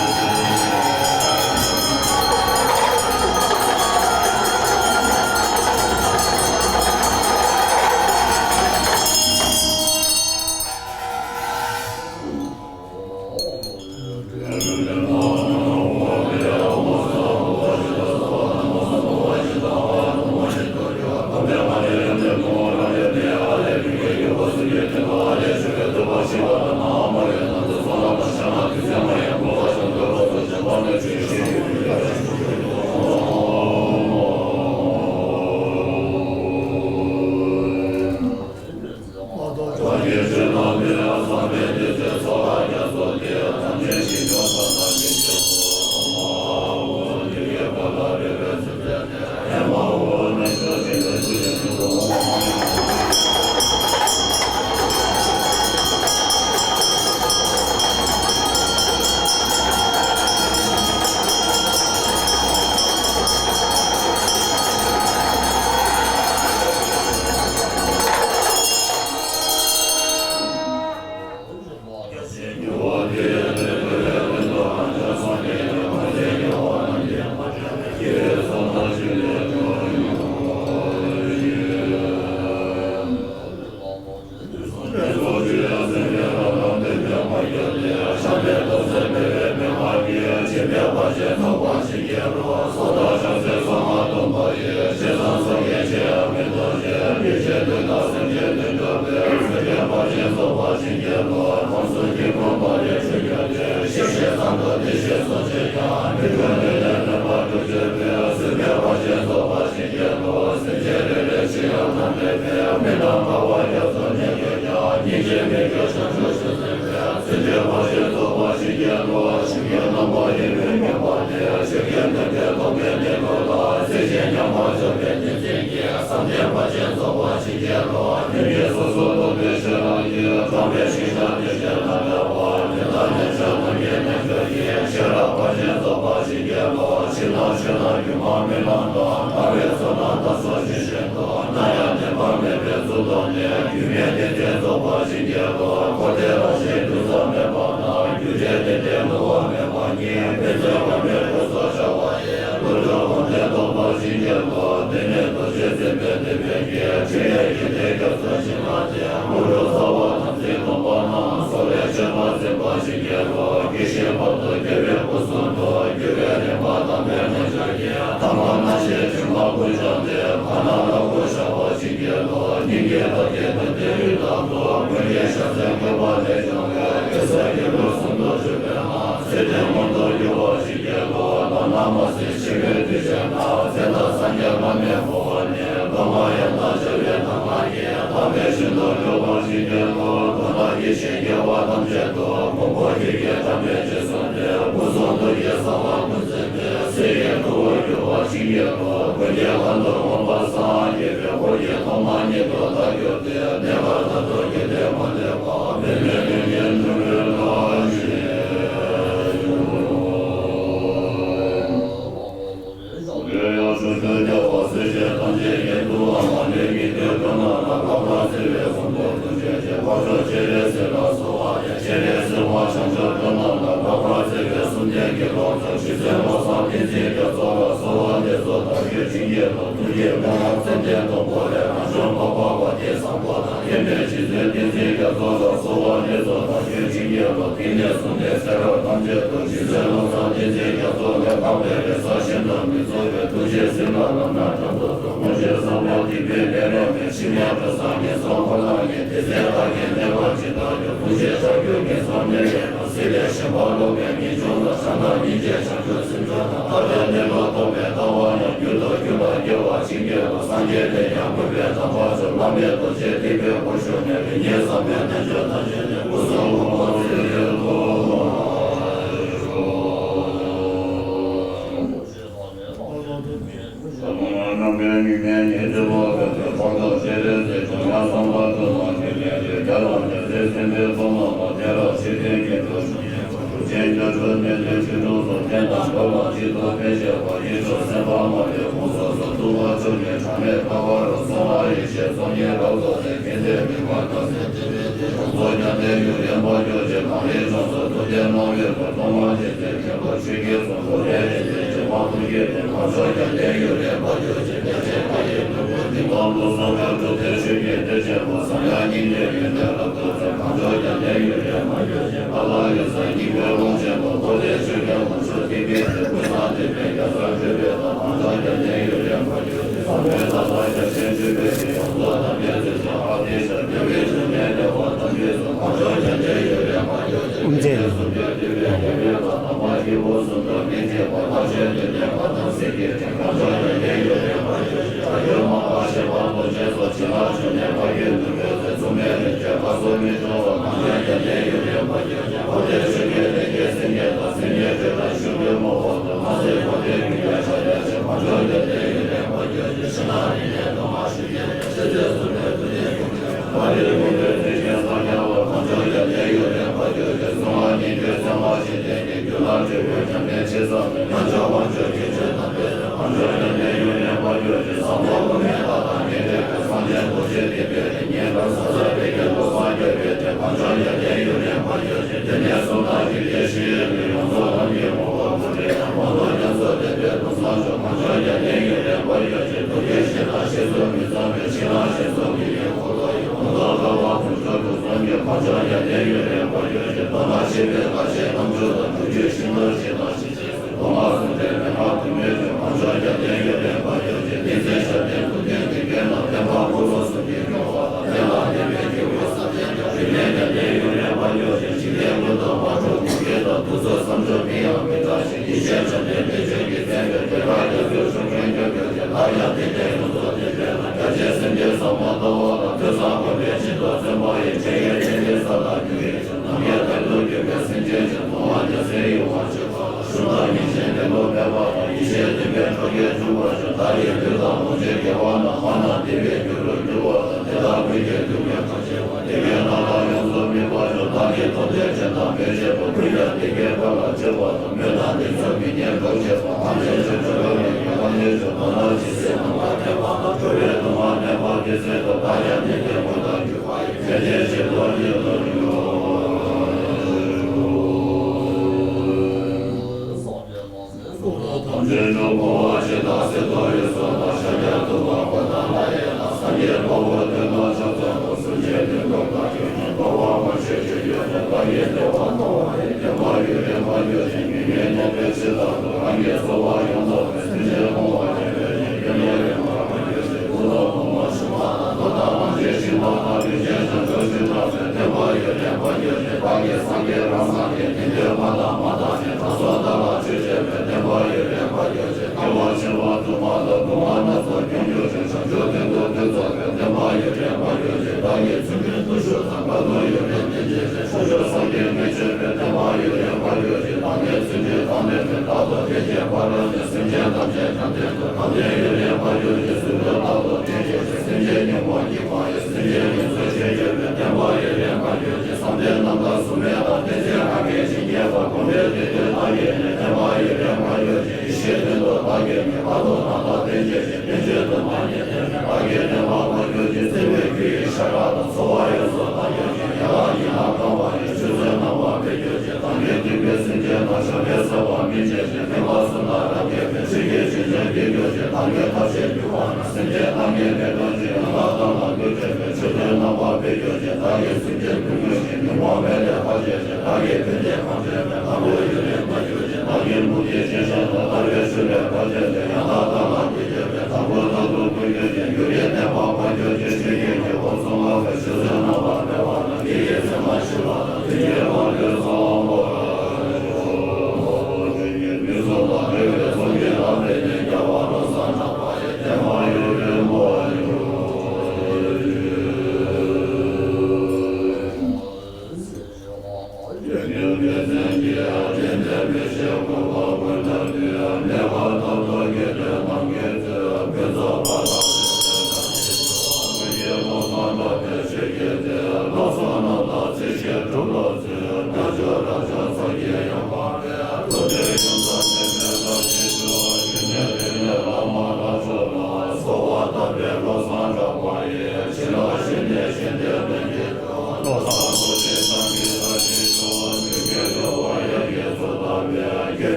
ཐོབ་ཏུ་སྐྱེ་བའི་སྐུ་གསུང་ཐུགས། རྒྱུ་བའི་རིམ་པ་དམ་པའི་རྣལ་འབྱོར་གྱིས། ཐ་མ་རྣམ་ཤེས་འབྱིན་པ་ཀུན་བྱང་སྟེ། ཕར་ནང་ལ་སྐུ་བཞག་པར་བྱིན་གྱིས་རློབས། སྙིང་གའི་ཐབས་མཁས་ཐུབ་བསྟན་ཡུལ་དག་ཏུ། ཀུན་མཁྱེན་ཤཱཀྱའི་བཀོད་པ་ལས་བྱུང་བའི། གེ་སར་གྱི་ལུས་ཟུང་དུ་གྱུར་པའི་ངང་། ཚེ་འདིར་མངོན་དུ་གྱུར་པར་བྱིན་གྱིས་རློབས། མདོར་ན་མ་ཟད་འཆི་བའི་དུས་ཀྱང་ན། ཚེ་དང་སངས་རྒྱས་བླ་མེད་འཁོར་བ་ནས། སྡུག་བསྔལ་ཡང་དག་བྱ་བའི་དག་སྣང་གིས། དག་པའི་ཞིང་དུ་སྐྱོབ་པར་བྱིན་གྱིས་རློབས། དོན་དག་གི་ཞིང་དགེ་བ་ཐམས་ཅད་དུ། ཕུང་པོ་ཁྱོད་ཀྱིས་དམ་པའི་རྗེས་བཟུང་སྟེ། སྐུ་གསུང་ཐུགས་ཀྱི་གསང་བ་ཀུན་ཟད་པའི། སྲིད་ཀྱི་དུ་བ་རྒྱུ་བར་བྱིན་གྱིས་རློབས། ཀུན་གྱི་ཁ་དོག་ངོ་མ་སངས་རྒྱས་པའི། འཁོར་གྱི་ཐོག་མ་ཉིད་དུ་བདག་གྱུར་ཏེ། གནས་སྐབས་མཐར་ཐུག་གི་དེ་མ་ལུས་པ། འབད་མེད་ལྷུན་གྱིས་གྲུབ་པའི་ལྷ་ཞིག། ཡང་ཕྱོགས་བཅུའི་རྒྱལ་བ་སྲས་བཅས་ཐམས་ཅད་ཀྱི། ཐུབ་པ་མ་ལུས་ཀྱི་མཐུས་བསྐུལ་རྣམས་ལ། ཕོག་པར་བརྩེ་བའི་གསོལ་འདེབས་ཐུགས་རྗེ་ཆེ། འཕགས་མཆོག་སྤྱན་རས་གཟིགས་ལ་གསོལ་བ་འདེབས། སྤྱན་རས་གཟིགས་དབང་བྱང་ཆུབ་ཏུ་རྣམས་ལ། ཕོག་པར་བརྩེ་བའི་གསོལ་འདེབས་ཀྱི་ལོངས་སྤྱོད། རྗེ་བཙུན་བློ་བཟང་བསྟན་འཛིན་རྒྱ་མཚོ་ལ། གསོལ་བ་འདེབས་སོ་བདག་རྒྱུད་བྱིན་གྱིས་རློབས། ཐུགས་ཀྱི་དབང་ལ་ཙནྡན་སྡོང་པོ་ལས། རང་བྱུང་འཕགས་པ་དབང་ལྡན་བཟང་པོ་དང་། ཡེ་མེད་རྗེ་བཙུན་བསྟན་འཛིན་རྒྱ་མཚོ་ལ། གསོལ་བ་འདེབས་སོ་བདག་རྒྱུད་བྱིན་གྱིས་རློབས། དེང་ནས་བཟུང་སྟེ་ཚེ་རབས་ཐམས་ཅད་དུ། རྗེ་བཙུན་བློ་བཟང་བསྟན་འཛིན་རྒྱ་མཚོ་ལས། འཕགས་པའི་རེ་ས་ཤིན་ཏུ་མི་རྫོགས་པའི། ཐུགས་རྗེས་གཟིགས་ལ་ལམ་སྣ་དྲུག་ཏུ། སྔོན་ཆད་བསགས་པ་སྡིག་པའི་ལས་རབ་མེད། ཕྱི་མའི་དགྲ་སྲང་ངན་སོང་འཁོར་ལ་ངན། དེ་ཚེ་བདག་གིས་གནས་པ་ཇི་ལྟར་འགྱུར། ཐུགས་རྗེས་བྱ་རྒོད་ཀྱི་ཚོགས་ནི་ལས་དང་། སྲིད་ལས་ཞེན་པ་ལོག་པའི་ངེས་འབྱུང་དང་། བྱམས་དང་སྙིང་རྗེ་བྱང་ཆུབ་སེམས་མཆོག་དང་། ཐར་པའི་གནས་ལུགས་རྟོགས་པའི་ལྟ་བ་ཡང་། རྒྱུད་དང་རྒྱུད་པར་སྐྱེ་བ་བྱིན་གྱིས་རློབས། སངས་རྒྱས་དེ་ཡང་གུས་པས་དམ་པར་བཅོམ། བླ་མེད་རྡོ་རྗེ་ཐེག་པའི་སྒོར་ཞུགས་ནས། དེ་ཉིད་བསམ་པའི་རྣལ་འབྱོར་ཐམས་ཅད་ནི། སྐུ་གསུང་གོང་མ་ཚུལ་བཞིན་དུ། ཐུབ་པ་མངའ་ཐང་པའི་མིག་ནས་ཉེར་འཚེ་བ་བོད་ཀྱི་ཕག་ཐོག་སྤྱན་རས་གཟིགས། འཇམ་དབྱངས་བསམ་པ་ཀུན་ལ་ཞུགས་པའི་ཕྱིར། རྒྱ་དང་རྒྱལ་སྲས་སེམས་དཔའི་ཚོགས་རྣམས་ལ། དེང་རབས་ཆོས་ལྡན་གྱི་གྲུབ་ཆེན་གྱི་གྲུབ་ཆེན་སྐྱབས་འགྲོ་མི་མཐུན་ཕྱིར་འབྱུང་སོགས། བསྟན་དང་འགྲོ་ལ་གཅིག་ཏུ་ཕན་བཞེད་པ། ཡེ་ཤེས་སེམས་དཔའ་མ་ལུས་དགོངས་སུ་གསོལ། ཐུབ་པ་མཆོག་གི་གྲངས་མེད་དཔལ་བ་རུ། གསང་བ་ཡེ་ཤེས་ཚོགས་གཉིས་རབ་རྫོགས་ཏེ། མཁྱེན་བརྩེ་ནུས་པ་དང་། ཡོངས་རྫོགས་ཀྱང་དེ་ཡུན་རིང་བར་གྱུར་ཅིག། གངས་རིའི་ལྗོངས་སུ་ཐུབ་བསྟན་སྣང་བའི་སྐུ། སྟོང་པ་ཉིད་ཟད་མཁན་པོ་ཆོས་ཀྱི་གསུང་རབ། ལས་ཀྱི་ལས་ཀྱི་དབང་ཐུགས་ཀྱི་ལས། འཕགས་མཆོག་ཀྱང་དེ་ཡུན་རིང་བར་གྱུར་ཅིག། ལས་ཀྱི་མཐའ་ཡས་ནོར་བུ་གཏིང་སྟོང་དུ་སོང་བའི་གྲུབ་སྟེ། ཆོས་ཀྱི་གཏེར་ཆེན་པོ་འཇམ་དབྱངས་སྙིང་རྗེའི་ཡོན་ཏན་རབ་ཏུ་ཚོལ། འཕགས་མཆོག་ཀྱང་དེ་ཡུན་རིང་བར་གྱུར་ཅིག། ཀ་དག་ཡུལ་ས་སྙིང་པོའི་ཀློང་ཆེན་པོ། བོ་དྷའི་ཆོས་ཀྱང་དབང་ཕྱུག་ཐེག་པའི་ཚེ། ཀུན་བཟང་ཐེག་པའི་རྒྱལ་སར་སྤྲུལ་པའི་མཐར། འཕགས་མཆོག་ཀྱང་དེ་ཡུན་རིང་བར་གྱུར་ཅིག། བསམ་ཡས་ས་དག་རྒྱ་ཆེན་སྤྲུལ་པའི་དེ། ཡོངས་རྫོགས་དམ་པའི་ཚུལ་ཁྲིམས་ཨ་ཏི་ཤ། རྒྱལ་བའི་འབྱུང་གནས་བདེ་བ་ཐམས་ཅད་སོགས། འཕགས་མཆོག་ཀྱང་དེ་ཡུན་རིང་བར་གྱུར་ཅིག། དམ་ཚིག་གི་སྐྱེ་བོ་གསུམ་དུ་སྨིན་བྱེད་པ། ལྷ་ཆེན་དུས་མཐའི་བ་དན་གཟིགས་ཀྱི་སྤྲིན། འཕགས་མཆོག་ཀྱང་དེ་ཡུན་རིང་བར་གྱུར་ཅིག། བྱ་རྒོད་མ་པ་ཤེས་པ་རྡོ་རྗེ་སོགས། བྱིན་རླབས་འབྱུང་གནས་བཀའ་བརྒྱུད་ནོར་བུའི་ཚལ། མཚུངས་མེད་རིན་ཆེན་བཀའ་སྲོལ་མི་འཆུང་བ། འཕགས་མཆོག་ཀྱང་དེ་ཡུན་རིང་བར་གྱུར་ཅིག། བོ་དྷའི་ཆོས་ཀྱི་གཏེར་གྱི་སེང་གེ་དང་། སེང་གེའི་སྒྲོས་དང་ཆོས་སྐུའི་དབང་པོ་དང་། མ་ཟད་བོ་དྷའི་གུར་ཁྱད་ཆ་ཡ་མཚན། འཕགས་མཆོག་ཀྱང་དེ་ཡུན་རིང་བར་གྱུར་ཅིག། ཕྱི་ནང་རིག་གནས་མདོ་སྔགས་ཞུ་མཁན། ཆོས་སྤྱོད་ཟུར་པའི་ཐུགས་རྗེ་ཀུན་ཀྱང་། མ་ལུས་མི་ལུས་ཐུགས་རྗེའི་སངས་རྒྱས་པ། འཕགས་མཆོག་ཀྱང་དེ་ཡུན་རིང་བར་གྱུར་ཅིག། གསང་བ་སྙིང་པོའི་སེམས་དཔའ་ཆེ་བསྟན་གྱི། རྒྱུད་ལ་སྤྲུལ་པའི་འཇམ་དཔལ་ཆེ་ཙམ་མེད། རྣལ་འབྱོར་དབང་ཕྱུག་གི་ཆོས་དང་སྤེལ། འཕགས་མཆོག་ཀྱང་དེ་ཡུན་རིང་བར་གྱུར་ཅིག། བཟང་པོ་དབུ་མའི་ལྷ་དང་མཉམ་འབྲེལ་གྱི། སངས་རྒྱས་རྡོ་རྗེ་ཐེག་པའི་རིགས་ངེས་པར་ཟབ་ཟབ་པའི་རྒྱན་དུ་སངས་རྒྱས་པའི་ཚེ། འཕགས་མཆོག་ཀྱང་དེ་ཡུན་རིང་བར་གྱུར་ཅིག། དེ་ནས་བཟུང་ཐལ་འགྱུར་གྱི་ཞིང་ཡོངས་རྫོགས་ལམ་གྱི་ངོ་བོ་མུ་སྟེགས་དང་། མང་ཐོས་རྒྱ་མཚོ་ལྡན་པའི་དུང་སང་མཆོག། འཕགས་མཆོག་ཀྱང་དེ་ཡུན་རིང་བར་གྱུར་ཅིག། ཐུགས་རྗེ་ཞེ་དྲག་བཤད་ཚུལ་མི་འཚམ་པའི། ཕྱི་ནང་ཞེས་སོགས་མི་སྙན་འཁོར་ལོ་ཡི། ཡོངས་རྫོགས་ལྷ་དབང་དཀོན་མཆོག་དྲུག་འཛོམས་ཀྱི། འཕགས་མཆོག་ཀྱང་དེ་ཡུན་རིང་བར་གྱུར་ཅིག། མདོར་ན་ཤེས་པའི་ལྷ་ཆེན་ཐམས་ཅད་དང་། སྒྲུབ་བརྒྱུད་ཤིང་རྟ་ཆེ་དང་ཞི་བྱེད་སོགས། མདོ་སྔགས་ཟུང་འབྲེལ་མན་ངག་དུ་མའི་ཆོས། འཕགས་མཆོག་ཀྱང་དེ་ཡུན་རིང་བར་གྱུར་ཅིག། གནོད་འཚེ་ཞབས་བརྟན་མཐུ་ལྡན་གྱི། རྒྱལ་རྣམས་བསྟན་པ་འཁོར་ལོ་གསུམ་གྱིས་སྐྱོང་བ་དང་། དེ་ལ་གནས་པའི་སྐྱེ་བོ་བསམ་གཏན་དང་། རིག་གནས་ཀྱང་དེ་ཡུན་རིང་བར་གྱུར་ཅིག། འཇིག་རྟེན་ཀུན་ཏུ་མ་འགྲོ་མུ་གེ་དང་། དུག་རྩུབ་བསམ་སྦྱོར་མི་ཡང་མི་འདྲ་ཞིང་། ཡེ་ཤེས་བཅོམ་ལྡན་འདས་ཆོས་ཀྱི་སེམས་དཔའི། དེ་དག་རྒྱ་མཚོའི་ཆུ་ཀུན་གྱུར་གྱི། དེ་དག་ཀྱང་དེ་འདྲའི་ཡོངས་རྫོགས་ཐེག་པའི་ལམ། རྒྱ་ཆེན་སེམས་དཔའི་ཟབ་མོ་ལྟ་བ་ལ། ཐོས་བསམ་སྒོམ་པའི་བྱིན་རླབས་སྟོན་པ་ཡི། འཕྲིན་ཡིག་ལྷན་སྐྱེས་ས་ལ་འགྱུར་བའི་ཕྱིར། ནམ་མཁའི་མཐར་ཐུག་གྱུར་པའི་སེམས་ཅན་ཞིང་། མཐོང་བ་རྒྱལ་སྲས་ཡིད་འོང་སྤྱོད་པ་ལ། གཞུང་དང་ཉིན་མཚན་ལེ་ལོ་མེད་པ་དང་། ཡེ་ཤེས་བདེན་པའི་གྲོགས་ཀྱིས་འཇུག་པར་ཤོག། བདག་གི་ལུས་དང་ལོངས་སྤྱོད་དགེ་བ་རྣམས། མ་རྣམས་བདེ་བའི་རྒྱུ་རུ་འགྱུར་བ་དང་། དེ་དག་ཀུན་གྱི་རྒྱུ་ཉིད་ཐམས་ཅད་པ། དེ་ཀུན་རྣམ་དག་ཡོངས་སུ་སྨིན་པར་ཤོག། བདག་གི་དོན་དེ་ཅན་དང་ཕན་བྱེད་པ། ཀུན་ཀྱང་དེ་ཀའི་དཔལ་ལ་སྤྱོད་པ་དང་། མོས་དང་དེ་ཚུལ་མི་ཉན་གྲོགས་བྱེད་པ། ཐམས་ཅད་ཆོས་སྤྱོད་རབ་ཡིན་གྱི་དབང་ལྡན་ཤོག། མདོར་ན་ཇི་སྲིད་ནམ་མཁའ་ལྟེ་བ་དང་། འགྲོ་བའི་སྡུག་བསྔལ་མེད་པ་དེ་སྲིད་དུ། བདག་ཀྱང་དེ་ཉིད་མངོན་དུ་གྱུར་པ་ཡི། ཕན་བདེའི་བྱེ་བྲག་ཉིད་དུ་འགྱུར། ཐམས་ཅད་འཇོམས་མགོན་ཇི་ལྟར་གསེར་ཐུབ་འོད་སྲུང་དང་། ཤཱཀྱ་ཐུབ་པ་འཁོར་དང་ལྷ་ཡི་ལྷ། སངས་རྒྱས་དཔའ་བོས་བསྟོད་དང་ཕྱག་འཚལ་ལོ། གསུམ་གྱི་ལྡན་པ་བདག་རྒྱུད་ཉིད། འཁོར་བ་མ་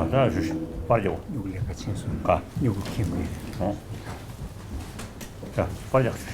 ཡ། ད་ཞུ་ཞུ་པར་རྒྱག་སྨྱུ་གུ་ལས་ཀ་ཕྱིན་སོང་། ག་སྨྱུ་གུ་ཁྱེར་དགོས། ཨོ། ཡ། པར་རྒྱག་ཞུ།